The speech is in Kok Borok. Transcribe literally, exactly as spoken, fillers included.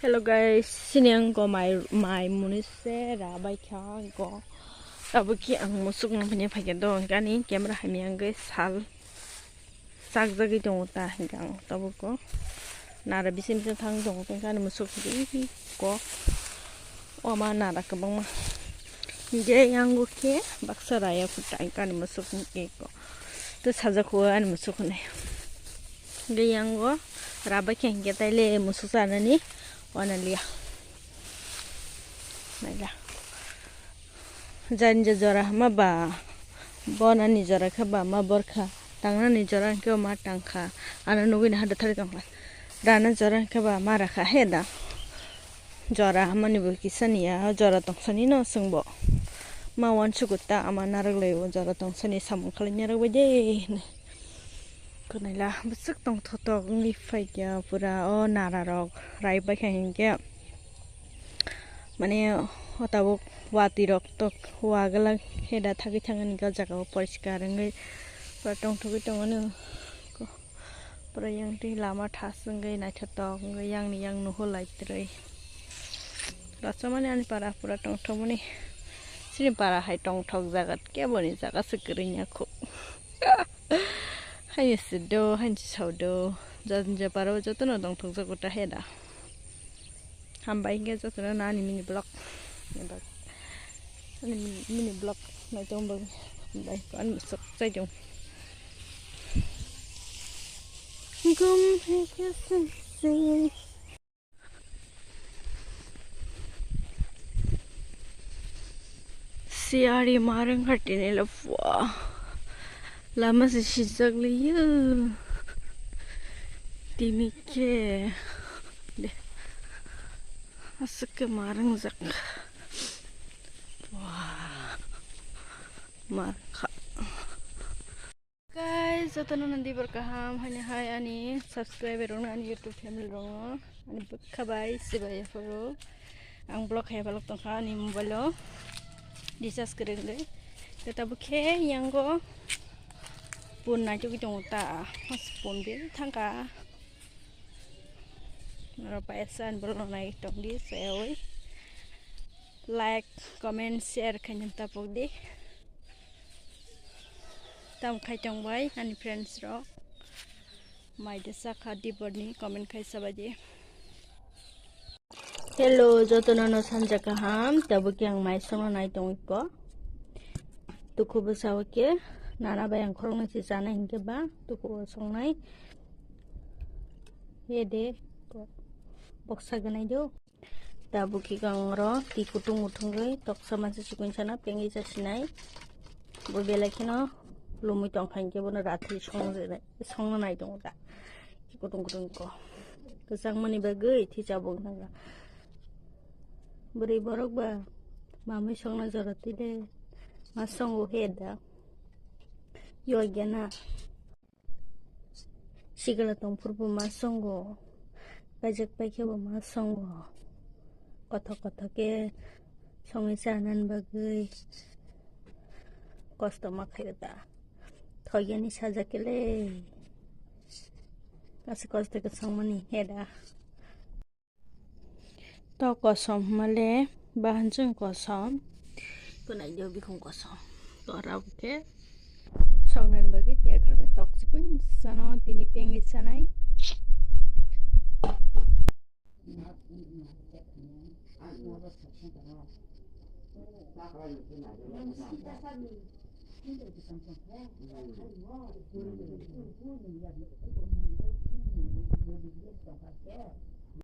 Hello guys, sini ang ko mai mai muni se ra bai kha ang ko. Abo ki ang musuk nang phani phai khe do ang kani camera hai mi ang ke sal sak jagwi tongo ta hingke ang tabuk ko nara bisin bisin thang tongo tong kani musuk hi ko o ma nara kwbangma hingke yang go khe baksa raya phut ta kani musuk hingke ko. To sajak huwa ani musuk hwnwi. Hwnkhe yango rabai khe hinkhe taile musuk chanani wana liya. Naila. Janja jora hama ba bonani jora khe ba ma borkha. Tangnani jora hinkhe ma tangkha. Ano nugwini hada thari tongkha. Rana jora hinkhe ba ma rakha he da. Jora hamani bo kisa niya, jora tongsani no chwngbo. Ma uansukgo ta ama narwk lai o jora tongsani samung khlai narwk bai de hinwi. Kwnaila bwswk tongthotok wngwi phaikha pura o nara rok rai baikha hinkhe. Mane o tabuk watwi rok tok wa gwlak he da thagwi thangani o jaga o poriskar wngwi pura tongthogwi tongmani. Pura yang twi lama thas wngwi naithotok wngwi yang ni yang nuhur lai twrwi. Rachomani ani para pura tongthokmani. Chini para hai tongthok jaga kebo ni jaga se kwrwi ya kho. Haini se do, haini se sao do. Jat ni je para o jotono tongthok jago ta he da. Hambai hingke jotono nani mini vlog. Ani mini vlog nai tong bo hambai ko ani sok chai tong. Gum hai kya sensei. Siyari marang khatini le pua. Lama se sijak liya. Tini ke. De. Aswk khe ma rwngjak. Wah. Ma kha. Guys, jotono nandi bar kaham, haini hai ani subscriber rokno, ani YouTube family rokno, ani bwkha bai sibai yaphuru. Ang vlog hai vlog tongkha ani mobile o. Recharge kwrwi wngwi. Khe tabuk khe yango pun naitukgwi tongo ta. Mas pun bil thangkha. Norok paisa ani borok no nai tongdi sayawi. Like, comment, share khaina tapok di. Tam khai tong bai ani friends rok. Mai de sakha di borni comment khai sabai di. Hello, jotono no sanja kaham. Tabuk yang mai songno nai tong ko. Tuku bwsa o khe nana bai ang khoroknwi se chana hinkhe ba tuku o songnai. Ye de boksa gwnai do. Tabuk khe ang oro twi kutung muthungwi toksa mansa chikon sana pengwi chasinai. Bo belai kheno lumwi tongkha hinkhe bono rathi songna nai tongo da. Kutung kutung ko kwchangmani bagwi thwi chabwi nangya. Bwrwi borok ba mamwi songna jora twi de ma songo he da. Yo gena. Sikla tongphuru bo ma songo. Kaijak paikhe bo ma songo. Kothok kothok khe songwi chanani bagwi kosto ma khaio da. Thoyani sajak khe le. Aswk kosto khe songmani he da. To kosom hwnmale bahanjwng kosom. Kwnai de bikhung kosom. To rab khe songnani bagwi tiyar khlaibai. Tok chikun sano tini pengwi sanai.